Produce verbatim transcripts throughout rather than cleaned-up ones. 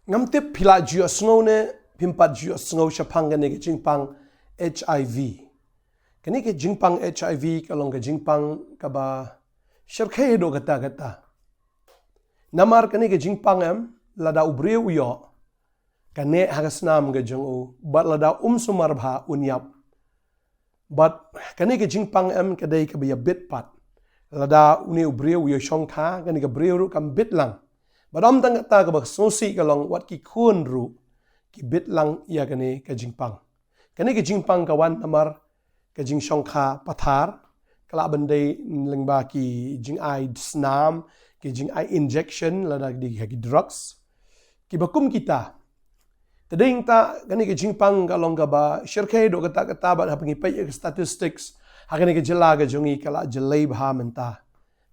Ngam tip phi la ju ïohsngew ne phim pat ju ïohsngew shaphang kane ka jingpang H I V. Kane ka jingpang H I V ka long ka jingpang kaba shyrkhei haduh katta katta. Namar kane ka jingpang em, lada u briew u ïoh, ka neh ha ka snam ka jong u, bad lada um sumar bha un ïap. Bad kane ka jingpang em ka dei kaba ïabit pat. Lada une u briew u ïashongkha, kane ka briew ruh kam bit lang. Bad ym tang katta, kaba sngewsih ka long wat ki khun ruh ki bit lang ïa kane ka jingpang. Kane ka jingpang ka wan namar ka jingshongkha pathar, ka lah ban dei lyngba ki jingai snam, ki jingai injection, lada ki dei ki drugs, kiba kum kita. Te dei nangta kane ka jingpang ka long kaba shyrkhei haduh katta katta, bad haba ngi peit ïa ka statistics ha kane ka jylla ka jong ngi, ka la jyllei bha mynta.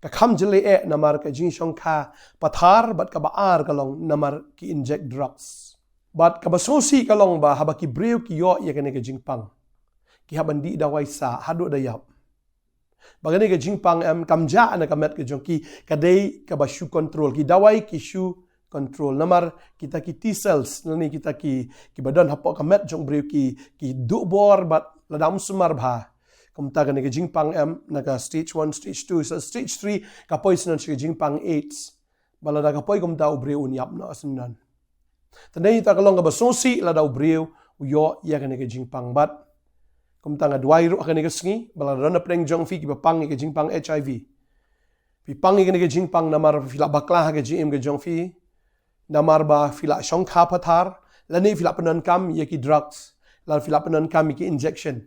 Ka kham jyllei eh namar ka jingshongkha pathar, bad kaba ar ka long namar ki inject drugs. Bad kaba sngewsih ka long ba haba ki briew ki ïoh ïa kane ka jingpang, ki hap ban dih dawai sah haduh da ïap. Ba kane ka jingpang em kam jah na ka met ka jong ki, ka dei kaba shu control, ki dawai ki shu control. Namar kita ki T cells, lane kita ki, kiba don hapoh ka met jong u briew ki, ki duh bor, bad lada um sumar bha, kumta kane ka jingpang em na ka stage one, stage two, sa stage three, ka poi syndon sha ka jingpang AIDS. Bad lada ka poi kumta, u briew un ïap noh syndon. Te dei nangta ka long kaba sngewsih lada u briew u ïoh ïa kane ka jingpang. Bad kumta nga duwai ruh ha kane ka sngi ba lada don na pdeng jong phi kiba pang ïa ka jingpang H I V, phi pang ïa kane ka jingpang namar phi la bakla ha ka jingim ka jong phi, namar ba phi la shongkha pathar, lane phi la pyndonkam ïa ki drugs, lane phi la pyndonkam ïa ki injection.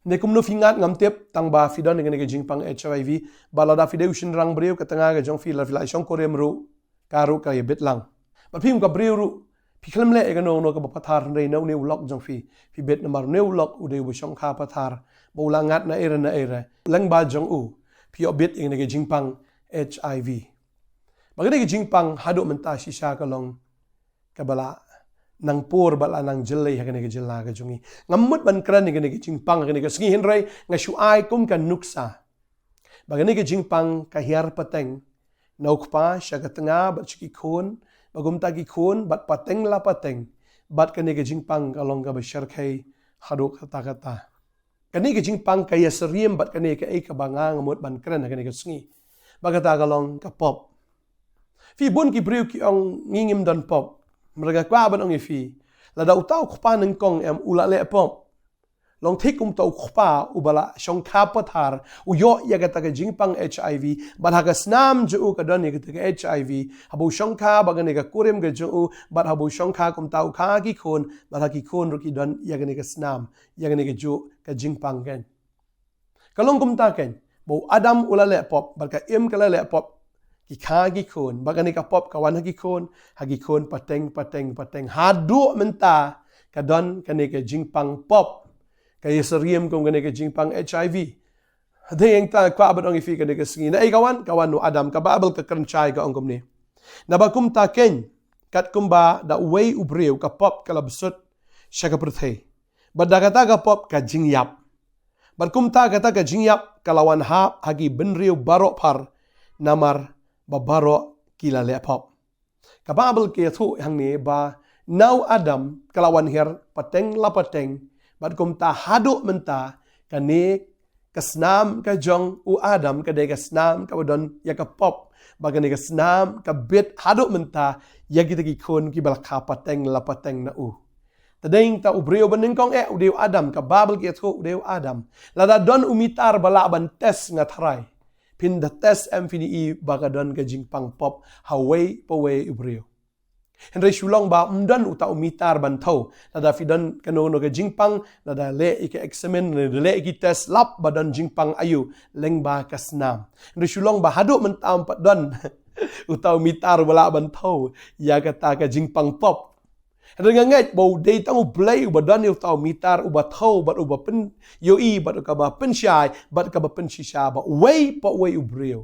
Ne kumno phi ngat ngam tip, tang ba phi don ïa kane ka jingpang H I V, bad lada phi dei u shynrang briew, ka tnga ka jong phi, lada phi la shongkurim ruh, ka ruh ka ïabit lang. Bad phim ka briew ruh, phi khlem leh ïa kano kano kaba pathar, hynrei na une u lok jong phi, phi bit namar une u lok u dei uba shongkha pathar, ba u la ngat na ei ruh na ei ruh. Lyngba jong u phi ïoh bit ïa kane ka jingpang H I V. Bad kane ka jingpang haduh mynta shisha ka long kaba la nang pur bad la nang jyllei ha kane ka jylla ka jong ngi. Ngam mut ban kren ïa kane ka jingpang ha kane ka sngi, hynrei nga shu ai kum ka nuksa ba kane ka jingpang ka hiar pateng na u kpa sha ka tnga bad sha ki khun, bad kumta ki khun, bad pateng la pateng, bad kane ka jingpang ka long kaba shyrkhei haduh katta katta. Kane ka jingpang ka ïasyriem bad kane kaei kaba nga nga mut ban kren ha kane ka sngi. Bad kata ka long ka pop. Phi, bun ki briew ki ong ngi ngim don pop. Hynrei nga kwah ban ong ïa phi, lada uta u kpa nyngkong em u la leh pop, long thik kum uta u kpa uba la shongkha pathar, u ïoh ïa kata ka jingpang H I V, bad ha ka snam jong u ka don ïa kata ka H I V, haba u shongkha bad kane ka kurim ka jong u, bad haba u shongkha kumta u kha ki khun, bad ha ki khun ruh ki don ïa kane ka snam, ïa kane kajuh ka jingpang, kan. Ka long kumta, kan, ba u Adam u la leh pop, bad ka Im ka la leh pop, ki kha ki khun, bad kane ka pop ka wan ha ki khun, ha ki khun pateng, pateng, pateng, haduh mynta ka don kane ka jingpang pop ka ïasyriem kum kane ka jingpang H I V. Te hangta kwah ban ong ïa phi kane ka sngi, naei ka wan? Ka wan na u Adam. Ka Baibl ka kren shai, ka ong kumne: Naba kumta, kan, katkum ba da uwei u briew ka pop ka la bsut sha ka pyrthei, bad da kata ka pop ka jingïap. Bad kumta kata ka jingïap ka la wan hap ha ki bynriew baroh phar, namar ba baroh ki la leh pop. Ka Baibl ka ïathuh hangne ba na u Adam ka la wan hiar pateng la pateng, bad kumta haduh mynta kane ka snam ka jong u Adam ka dei ka snam kaba don ïa ka pop, bad kane ka snam ka bit haduh mynta ïa kita ki khun kiba la kha pateng la pateng na u. Te dei nangta u briew ba nyngkong eh u dei u Adam, ka Baibl ka ïathuh u dei u Adam. Lada don u mitar ba lah ban test, nga tharai phin da test em, phin ïohi ba ka don ka jingpang pop ha uwei pa uwei u briew. Hynrei shu long ba ym don uta u mitar ban thew. Lada phi don kano kano ka jingpang, lada leh ïa ka examine, lada leh ïa ki test, lap ba don jingpang aïu lyngba ka snam. Hynrei shu long ba haduh mynta ym pat don uta u mitar ba lah ban thew ïa kata ka jingpang pop. Hynrei nga ngeit ba u dei tang U Blei uba don ïa uta u mitar uba thew bad uba pynïohi bad kaba pynshai bad kaba pynshisha ba uwei pa uwei u briew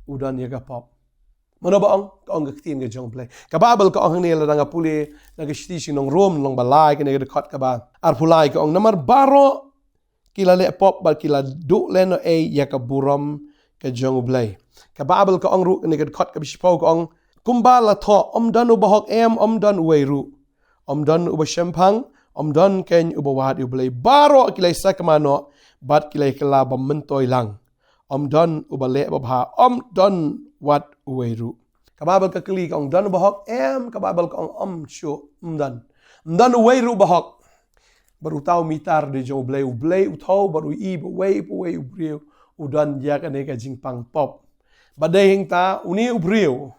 u don ïa ka pop. Mano ba ong? Ka ong ka ktien ka jong U Blei. Ka Baibl ka ong hangne, lada nga pule na ka shithi sha ki nong Rom, lynnong ba lai, kane ka dkhot kaba arphew lai, ka ong: Namar baroh ki la leh pop bad ki la duh lehnohei ïa ka burom ka jong U Blei. Ka Baibl ka ong ruh, kane ka dkhot kaba shiphew, ka ong: Kumba la thoh, ym don uba hok em, ym don uwei ruh. Ym don uba shemphang, ym don keiñ uba wad ïa U Blei. Baroh ki la sakma noh, bad ki la kylla bym myntoi lang. Ym don uba leh babha, ym don wat uwei ruh. Ka Baibl ka kylli ka ong, don uba hok em? Ka Baibl ka ong, ym shuh, ym don. Ym don uwei ruh ba hok. Bad uta u mita dei jong U Blei, U Blei u thew bad u ïohi ba uwei pa uwei u briew u don ïa kane ka jingpang pop. Bad dei hangta une u briew,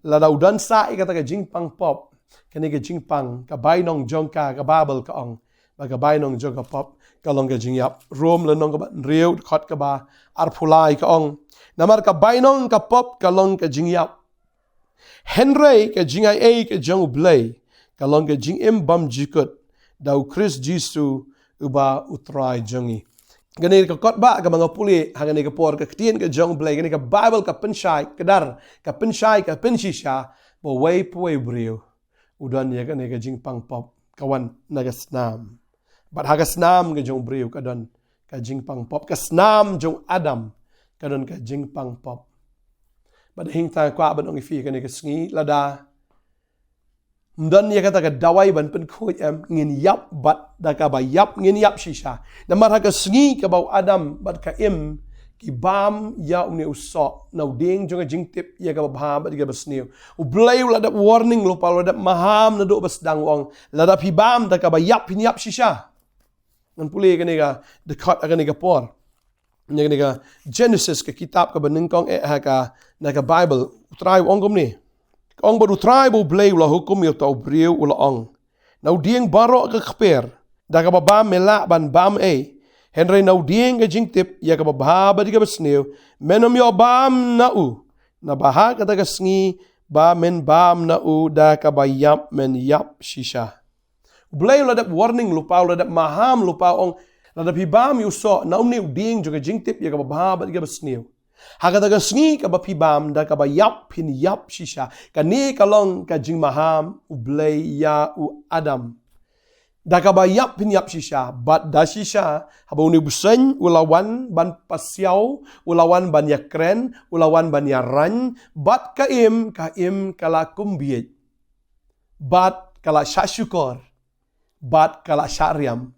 lada u don sah ïa kata ka jingpang pop, kane ka jingpang, ka bainong jong ka, ka Baibl ka ong ba ka bainong jong ka pop ka long ka jingïap. Rom lynnong kaba hynriew, dkhot kaba arphew lai ka ong, namar ka bainong ka pop ka long ka jingïap. Hynrei ka jingaiei ka jong U Blei ka long ka jingim bymjukut da U Khrist Jisu uba U Trai jong ngi. Kane ka kot ba kaba nga pule ha kane ka por, ka ktien ka jong U Blei, kane ka Baibl ka pynshai kdar, ka pynshai, ka pynshisha ba uwei pa uwei u briew u don ïa kane ka jingpang pop, ka wan na ka snam. Bad ha ka snam ka jong u briew ka don ka jingpang pop, ka snam jong u Adam ka don ka jingpang pop. Bad hangta kwah ban ong ïa phi kane ka sngi, lada ym don ïa kata ka dawai ban pynkhuid em, ngin ïap, bad da kaba ïap ngin ïap shisha. Namar ha ka sngi kaba u Adam bad ka Im ki bam ïa une u soh, na u dieng jong ka jingtip ïa kaba bha bad ïa kaba sniew, U Blei u la dep warning lypa, u la dep maham naduh ba sdang, u ong, lada phi bam da kaba ïap phin ïap shisha. Ngan pule kane ka dkhot ha kane ka por, na kane ka Genesis, ka kitab kaba nyngkong eh ha ka, na ka Baibl. U Trai u ong kumne, ka ong, bad U Trai ba U Blei u la hukum ïa uta u briew, u la ong, na u dieng baroh ka kper da kaba bam me lah ban bam ei, hynrei na u dieng ka jingtip ïa kaba bha bad ïa kaba sniew, men ym ïoh bam na u, naba ha kata ka sngi ba men bam na u da kaba ïap men ïap shisha. U Blei u la dep warning lypa, u la dep maham lypa, u ong, lada phi bam ïa u soh, na une u dieng jong ka jingtip ïa kaba bha bad ïa kaba sniew, ha kata ka sngi kaba phi bam da kaba ïap phin ïap shisha. Kane ka long ka jingmaham U Blei ïa u Adam. Da kaba ïap phin ïap shisha. Bad da shisha, haba une u bseiñ u la wan ban pasiaw, u la wan ban ïakren, u la wan ban ïaraiñ, bad ka Im, ka Im ka la kumbiej, bad ka la shah shukor, bad ka la shah riam,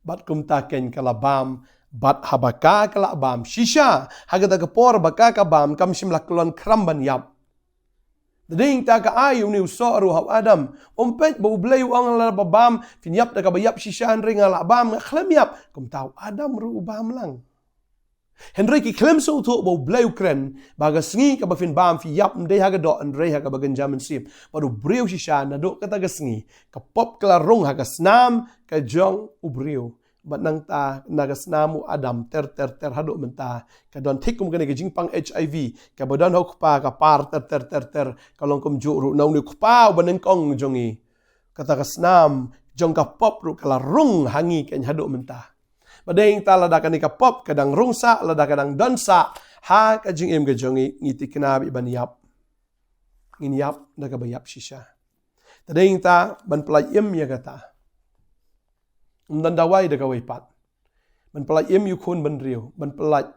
bad kumta keiñ ka la bam, bad haba ka ka la bam shisha, ha kata ka por ba ka ka bam, kam shym la kyllon khram ban ïap. Dei hangta ka ai une u soh ruh ha u Adam. Ym peit ba U Blei u ong lada ba bam phin ïap da kaba ïap shisha, hynrei nga la bam, nga khlem ïap. Kumta u Adam ruh u bam lang. Hynrei ki khlem sngewthuh ba U Blei u kren ba ka sngi kaba phin bam phi ïap, ym dei ha ka doh, hynrei ha kaba kynja mynsiem. Bad u briew shisha naduh kata ka sngi ka pop ka la rung ha ka snam ka jong u briew. Bad nangta na ka snam u Adam ter ter ter haduh mynta ka don thik kum kane ka jingpang H I V, kaba don ha u kpa ka par ter ter ter ter, ka long kumjuh ruh na une u kpa uba nyngkong jong ngi. Kata ka snam jong ka pop ruh ka la rung ha ngi keiñ haduh mynta. Bad dei hangta lada kane ka pop ka dang rung sah, lada ka dang don sah ha ka jingim ka jong ngi, ngi thikna beit ban ïap. Ngin ïap da kaba ïap shisha. Te dei hangta ban pyllait im ïa kata. Ym don dawai da kawei pat. Ban pyllait im ïa u khun bynriew, ban pyllait.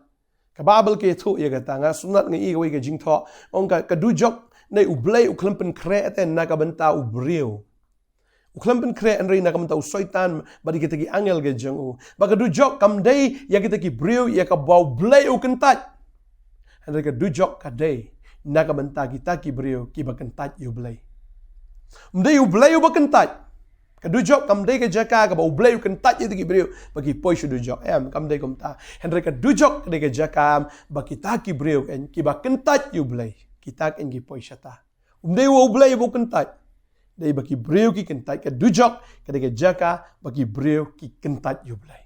Ka Baibl ka ïathuh ïa kata, nga sngewtynnat nga i kawei ka jingthoh. Ong ka, ka dujok, ne U Blei u khlem pynkhreh te na ka bynta u briew. U khlem pynkhreh hynrei na ka bynta u Soitan bad ïa kita ki angel ka jong u. Ba ka dujok kam dei ïa kita ki briew ïa kaba U Blei u kyntait. Hynrei ka dujok ka dei na ka bynta kita ki briew kiba kyntait ïa U Blei. Ym dei U Blei uba kyntait. Ka dujok kam dei ka jaka kaba U Blei u kyntait ïa kita ki briew ba ki poi sha dujok. Em, kam dei kumta. Hynrei ka dujok ka dei ka jaka ba kita ki briew keiñ kiba kyntait ïa U Blei, kita keiñ ki poi shata. Ym dei U Blei uba u kyntait. Dei ba ki briew ki kyntait, ka dujok ka dei ka jaka ba ki briew ki kyntait ïa U Blei.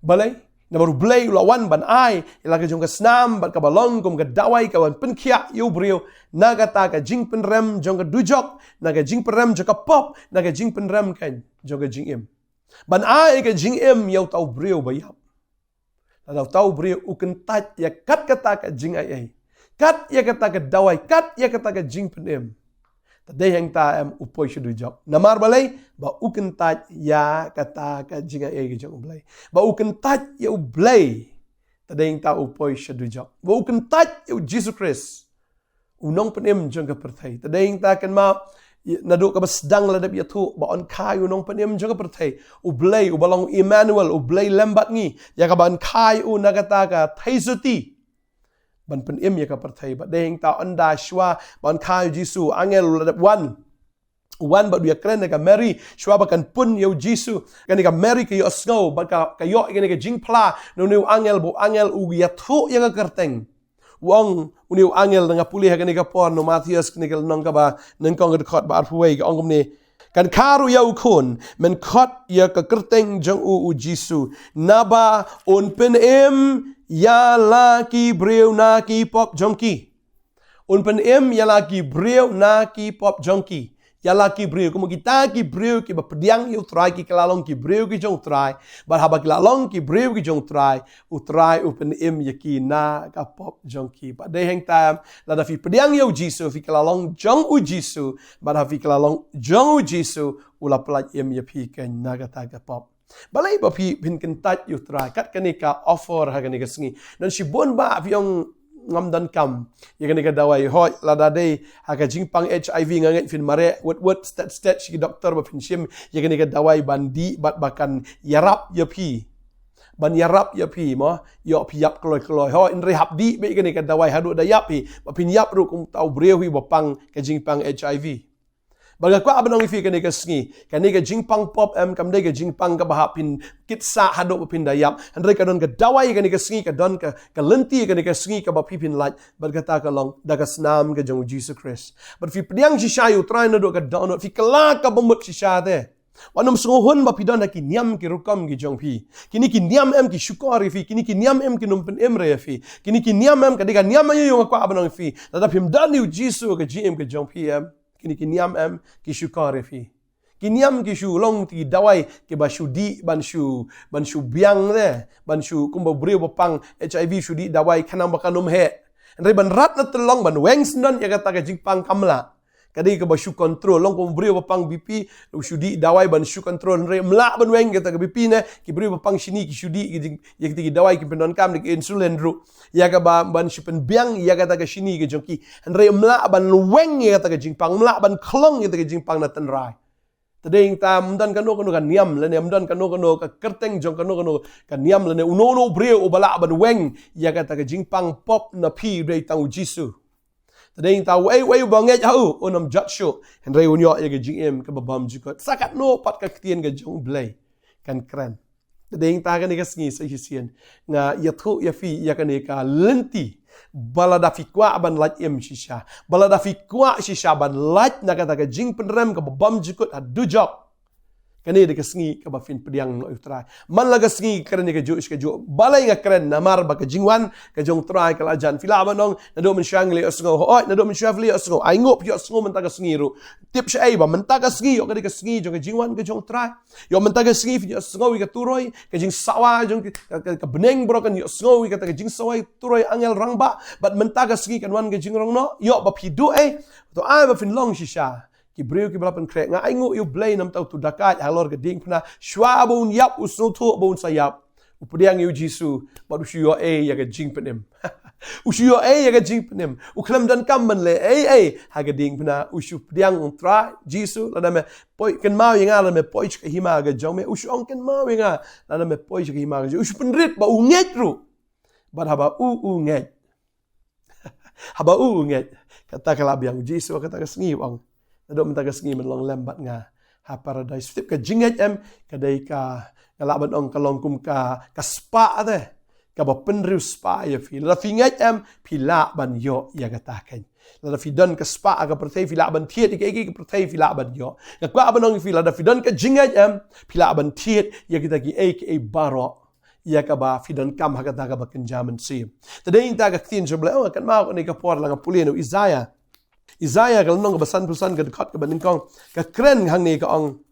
Balei? Namar U Blei u la wan ban ai ïa la ka jong ka snam bad kaba long kum ka dawai ka wan pynkhiah ïa u briew na kata ka jingpynrem jong ka dujok, na ka jingpynrem jong ka pop, na ka jingpynrem keiñ jong ka jingim. Ban ai ka jingim ïa uta u briew ba ïap. Lada uta u briew u kyntait ïa kat kata ka jingaiei, kat ïa kata ka dawai, kat ïa kata ka jingpynim, te dei hangta em u poi sha dujok. Namar balei? Ba u kyntait ïa kata ka jingaiei ka jong U Blei. Ba u kyntait ïa U Blei. Te dei hangta u poi sha dujok. Ba u kyntait ïa U Jisu Khrist. u nongpynim jong ka pyrthei. Te dei hangta kynmaw, naduh kaba sdang la dep ïathuh ba yn kha ïa u nongpynim jong ka pyrthei, U Blei uba long Emmanuel, U Blei lem bad ngi, ïa kaba yn kha ïa u na kata ka theisotti ban pynim ïa ka pyrthei. Bad dei hangta ynda shuwa ba yn kha ïa u Jisu, angel u la dep wan, u wan bad u ïakren ïa ka Mary shuwa ba kan pun ïa u Jisu. Kane ka Mary ka ïohsngew bad ka, ka ïoh ïa kane ka jingphla na une u angel, ba u angel u ïathuh ïa ka kyrteng. U ong une u angel, nga pule ha kane ka por na u Mathaios, kane ka lynnong kaba nyngkong, ka dkhot ba arphew wei, ka ong kumne: Kan kha ruh ïa u khun, men khot ïa ka kyrteng jong u u Jisu, naba un pynim ïa la ki briew na ki pop jong ki. Un pynim ïa la ki briew na ki pop jong ki. Ïa la ki briew, kumba kita ki briew kiba pdiang ïa u Trai ki, ki la long ki briew ki jong u Trai. Bad haba ki la long ki briew ki jong u Trai, u Trai u pynim ïa ki na ka pop jong ki. Bad dei hangta, lada phi pdiang ïa u Jisu, phi ki la long jong u Jisu. Bad haba phi ki la long jong u Jisu, u la pyllait im ïa phi keiñ na kata ka pop. Balei ba phi, phin kyntait ïa u Trai? Kat kane ka offer ha kane ka sngi. Don shibun ba phi ong ngam donkam ïa kane ka dawai. Hooid, lada dei ha ka jingpang HIV nga ngeit phin mareh wut wut, stet stet sha ki doktor ba phin shim ïa kane ka dawai ban dih bad ba kan ïarap ïa phi. Ban ïarap ïa phi mo, ïoh phi ïap kloi kloi. Hooid, hynrei hap dih beit ïa kane ka dawai haduh da ïap hi. Ba phin ïap ruh kum uta u briew hi ba pang ka jingpang HIV. Bad nga kwah ban ong ïa phi kane ka sngi, kane ka jingpang pop em kam dei ka jingpang kaba hap phin kit sah haduh ba phin da ïap. Hynrei ka don ka dawai kane ka sngi, ka don ka, ka lynti kane ka sngi kaba phi phin lait. Bad kata ka long da ka snam ka jong u Jisu Khrist. Bad phi pdiang shisha ïa u Trai naduh ka dohnud, phi kylla kaba mut shisha te. Wat nym sngew hun ba phi don ha ki niam ki rukom ki jong phi. Kine ki niam em ki shukor ïa phi, kine ki niam em kin ym pynim re ïa phi. Kine ki niam em, ka dei ka niam aïu nga kwah ban ong ïa phi. Lada phim don ïa u Jisu ha ka jingim ka jong phi em, kine ki niam em ki shukor ïa phi. Ki niam ki shu long ki dawai kiba shu dih ban shu, ban shu biang te, ban shu, kumba u briew ba pang HIV shu dih dawai khnang ba kan ym heh. Hynrei ban rat na tyllong ban weng syndon ïa kata ka jingpang kam lah. Ka dei kaba shu control, long kum u briew ba pang BP, u shu dih dawai ban shu control, hynrei ym lah ban weng kata ka BP ne, ki briew ba pang shini ki shu dih ki jing, ïa kita ki dawai ki pyndonkam da ki insulin ruh. Ïa kaba ban shu pynbiang ïa kata ka shini ka jong ki. Hynrei ym lah ban weng ïa kata ka jingpang, ym lah ban khlong ïa kata ka jingpang na tynrai. Te dei hangta ym don kano kano ka niam lane ym don kano kano ka kyrteng jong kano kano ka niam lane uno uno u briew uba lah ban weng ïa kata ka jingpang pop na phi, dei tang u Jisu. Te dei hangta uei uei uba ngeit ha u un ym jot shuh, hynrei un ïoh ïa ka jingim kaba bymjukut. Sa katno pat ka ktien ka jong U Blei kan kren. Te dei hangta kane ka sngi sa shisien nga ïathuh ïa phi ïa kane ka lynti. Ba lada phi kwah ban lait im shisha, ba lada phi kwah shisha ban lait na kata ka jingpynrem kaba bymjukut ha dujok, kane dei ka sngi kaba phin pdiang noh ïa u Trai. Man la ka sngi kren ïa kajuh shi kajuh. Balei nga kren? Namar ba ka jingwan ka jong u Trai ka la jan. Phi lah ban ong, naduh mynshuwa ngi la ïohsngew. Hooid, naduh mynshuwa phi la ïohsngew. Ainguh phi ïohsngew mynta ka sngi ruh. Tip shaei ba mynta ka sngi ïoh ka dei ka sngi jong ka jingwan ka jong u Trai. Ïoh mynta ka sngi phi ïohsngew ïa ka turoi, ka jingsawa jong ka, ka, ka bneng baroh kan ïohsngew ïa kata ka jingsawa ïa ka turoi angel rangbah. Bad mynta ka sngi kan wan ka jingrong noh. Ïoh ba phi duh ei, to ai ba phin long shisha ki briew kiba la pynkhreh. Nga ainguh ïa U Blei namar uta u dakaid halor ka diengphna, shuwa ba un ïap u sngewthuh ba un sa ïap, u pdiang ïa u Jisu bad u shu ïoh ei ïa ka jingpynim. U shu ïoh ei ïa ka jingpynim. U khlem donkam ban leh ei ei ha ka diengphna. U shu pdiang, ong, Trai Jisu, lada me poi, kynmaw ïa nga lada me poi sha ka hima ka jong me. U shu ong, kynmaw ïa nga lada me poi sha ka hima ka jong me. U shu pynrit ba u ngeit ruh. Bad haba u, u ngeit, haba u, u ngeit, kata ka la biang u Jisu ha kata ka sngi, u ong, naduh mynta ka sngi men long lem bad nga ha paradais. Tip ka jingngeit em, ka dei ka, nga lah ban ong ka long kum ka, ka spah te, kaba pynriewspah ïa phi. Lada phi ngeit em, phi lah ban ïoh ïa kata keiñ. Lada phi don ka spah ha ka pyrthei, phi lah ban thied ïa kaei kaei ha ka pyrthei, phi lah ban ïoh. Nga kwah ban ong ïa phi, lada phi don ka jingngeit em, phi lah ban thied ïa kita kiei kiei baroh ïa kaba phi donkam ha kata kaba kynja mynsiem. Te dei hangta ka ktien jong U Blei, oh, nga kynmaw kane ka por la nga pule na u Isaïah. Isaïah ka lynnong kaba sanphew san, ka dkhot kaba nyngkong, ka kren hangne, ka ong: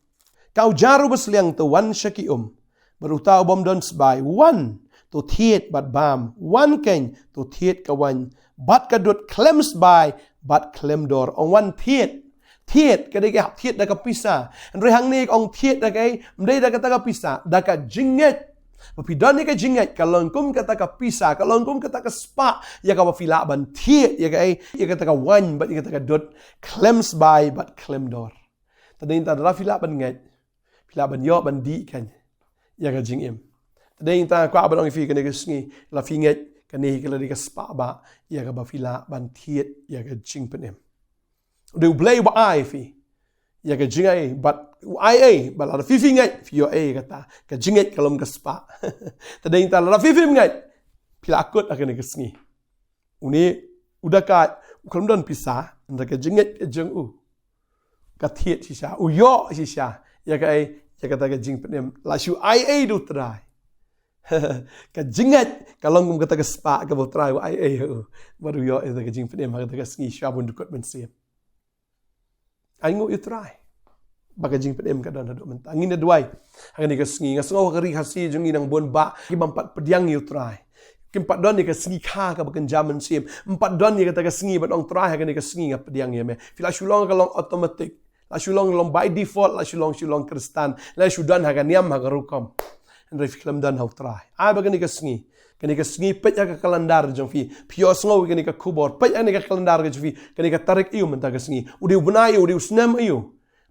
Ka ujar uba sliang, to wan sha ki um, bad uta u bym don sbai, wan, to thied bad bam, wan keiñ, to thied ka waiñ bad ka dud, khlem sbai bad khlem dor. Ong wan thied. Thied, ka dei ka hap thied da ka pisa. Hynrei hangne ka ong thied da kaei? Ym dei da kata ka pisa, da ka jingngeit. Ba phi don ïa ka jingngeit ka long kum kata ka pisa, ka long kum kata ka spah ïa kaba phi lah ban thied ïa ka, ïa kata ka waiñ bad ïa kata ka dud khlem sbai bad khlem dor. Te dei tang lada phi lah ban ngeit, phi lah ban ïoh ban dih kane ïa ka jingim. Te dei tang kwah ban ong ïa phi kane ka sngi, lada phi ngeit, kane ka la dei ka spah ba ïa kaba phi lah ban thied ïa ka jingpynim. U dei U Blei uba ai ïa phi ïa ka jingai, bad u ai ei, bad lada phi phi ngeit, phi ïoh ei kata. Ka jingngeit ka long ka spah. Te dei tang lada phi phi ngeit, phi lah kut ha kane ka sngi. Une u dakaid u khlem don pisa, hynrei ka jingngeit ka jong u ka thied shisha, u ïoh shisha ïa ka ei, ïa kata ka jingpynim. La shu ai ei da U Trai. Ka jingngeit ka long kum kata ka spah kaba U Trai u ai ei ha u, bad u ïoh ïa kata ka jingpynim ha kata ka sngi sha bun dukut mynsiem. Ainguh ïa U Trai ba ka jingpynim ka don haduh mynta. Ngin ïa duwai ha kane ka sngi. Nga sngew ha ka ri Khasi jong ngi nang bun bah ki bym pat pdiang ïa U Trai. Kim pat don ïa ka sngi kha kaba kynja mynsiem. Ym pat don ïa kata ka sngi ban ong, Trai, ha kane ka sngi nga pdiang ïa me. Phi la shu long ka long automatic. La shu long, long by default, la shu long, shu long Khristan. La shu don ha ka niam, ha ka rukom. Hynrei phi khlem don ha U Trai. Ai ba kane ka sngi, kane ka sngi peit ha ka calendar jong phi. Phi ïohsngew ïa kane ka khubor, peit ha kane ka calendar ka jong phi. Kane ka tarik aïu mynta ka sngi? U dei u bnai aïu, u dei u snem aïu?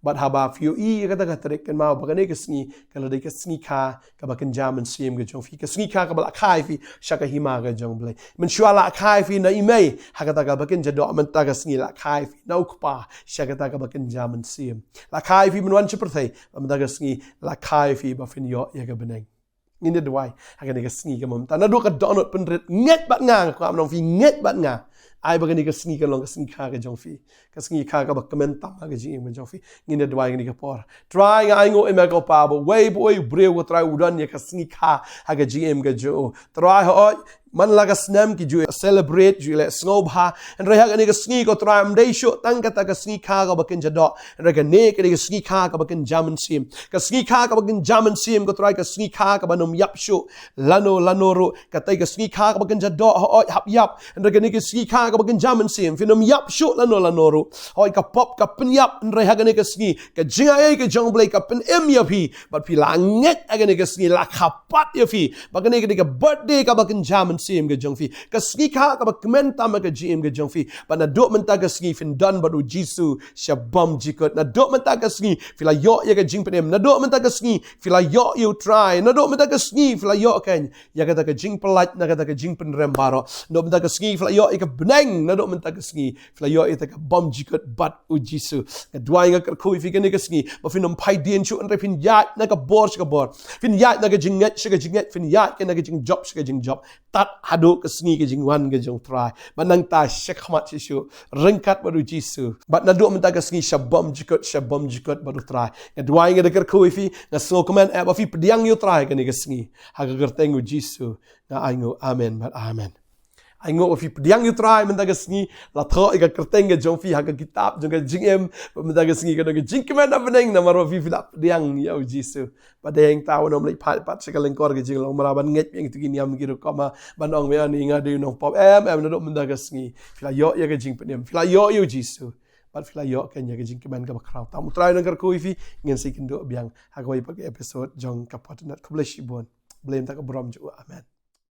Bad haba phi ïohi ïa kata ka tarik, kynmaw ba kane ka sngi ka la dei ka sngi kha kaba kynja mynsiem ka jong phi. Ka sngi kha kaba la kha ïa phi sha ka hima ka jong U Blei. Mynshuwa la kha ïa phi na i mei ha kata kaba kynja doh, mynta ka sngi la kha ïa phi na U Kpa sha kata kaba kynja mynsiem. La kha ïa phi ban wan sha pyrthei, mynta ka sngi la kha ïa phi ba phin ïoh ïa ka bneng. Ngin ïa duwai ha kane ka sngi ka mynta. Naduh ka dohnud pynrit, ngeit bad nga, nga kwah ban ong ïa phi, ngeit bad nga. Ai ba kane ka sngi kan long ka sngi kha ka jong phi. Ka sngi kha kaba kmen tam ha ka jingim ka jong phi. Ngin ïa duwai ha kane ka por. Trai, nga ainguh ïa me ko Pa, ba uwei pa uwei u briew ko Trai u don ïa ka sngi kha ha ka jingim ka jong u. Trai, hooid, man la ka snem ki ju celebrate, ju leh sngewbha. Hynrei ha kane ka sngi ko Trai, ym dei shuh tang kata ka sngi kha kaba kynja doh. Hynrei kane ka dei ka sngi kha kaba kynja mynsiem. Ka sngi kha kaba kynja mynsiem ko Trai, ka sngi kha kaba nym ïap shuh lano lano ruh. Katei ka sngi kha kaba kynja doh, hooid, hap ïap. Hynrei kane ka sngi kha kaba kynja mynsiem, phin nym ïap shuh lano lano ruh. Hooid, ka pop ka pynïap, hynrei ha kane ka sngi ka jingai ei ka jong U Blei ka pynim ïa phi. Bad phi la ngeit ha kane ka sngi, la kha pat ïa phi ba kane ka dei ka birthday kaba kynja mynsiem ka jong phi. Ka sngi kha kaba kmen tam ha ka jingim ka jong phi. Bad naduh mynta ka sngi phin don bad U Jisu sha bymjukut. Naduh mynta ka sngi phi la ïoh ïa ka jingpynim. Naduh mynta ka sngi phi la ïoh ïa U Trai. Naduh mynta ka sngi phi la ïoh kane ïa kata ka jingpyllait na kata ka jingpynrem baroh. Naduh mynta ka sngi phi la ïoh ïa ka bneng. Naduh mynta ka sngi phi la ïoh ïa kata ka bymjukut bad U Jisu. Nga duwai, nga kyrkhu ïa phi kane ka sngi ba phin nym phai dien shuh, hynrei phin ïaid na ka bor sha ka bor. Phin ïaid na ka jingngeit sha ka jingngeit, phin ïaid na ka jingjop sha ka jingjop. Tad haduh ka sngi ka jingwan ka jong U Trai. Bad nangta shakhmat shisha ryngkat bad U Jisu. Bad naduh mynta ka sngi sha bymjukut, sha bymjukut bad U Trai. Nga duwai, nga da kyrkhu ïa phi, nga sngewkmen eh ba phi pdiang ïa U Trai kane ka sngi. Ha ka kyrteng U Jisu nga ainguh, amen bad amen. Ainguh ba phi pdiang ïa U Trai mynta ka sngi. La thoh ïa ka kyrteng ka jong phi ha ka kitab jong ka jingim. Bad mynta ka sngi ka don ka jingkmen ha bneng namar ba phi, phi la pdiang ïa U Jisu. Bad dei hangta wat nym leit phai pat sha ka lyngkor ka jinglong mrad ban ngeit biang ïa kito ki niam ki rukom, ban ong, me ani nga dei u nongpop. Em, em, naduh mynta ka sngi phi la ïoh ïa ka jingpynim, phi la ïoh ïa U Jisu. Bad phi la ïoh kane ïa ka jingkmen kaba khraw tam. U Trai un nang kyrkhu ïa phi. Ngin sa ïakynduh biang ha kawei pat ka episode jong ka Pyrthei Net. Khublei shibun. Blei mynta ka burom jong U. Amen.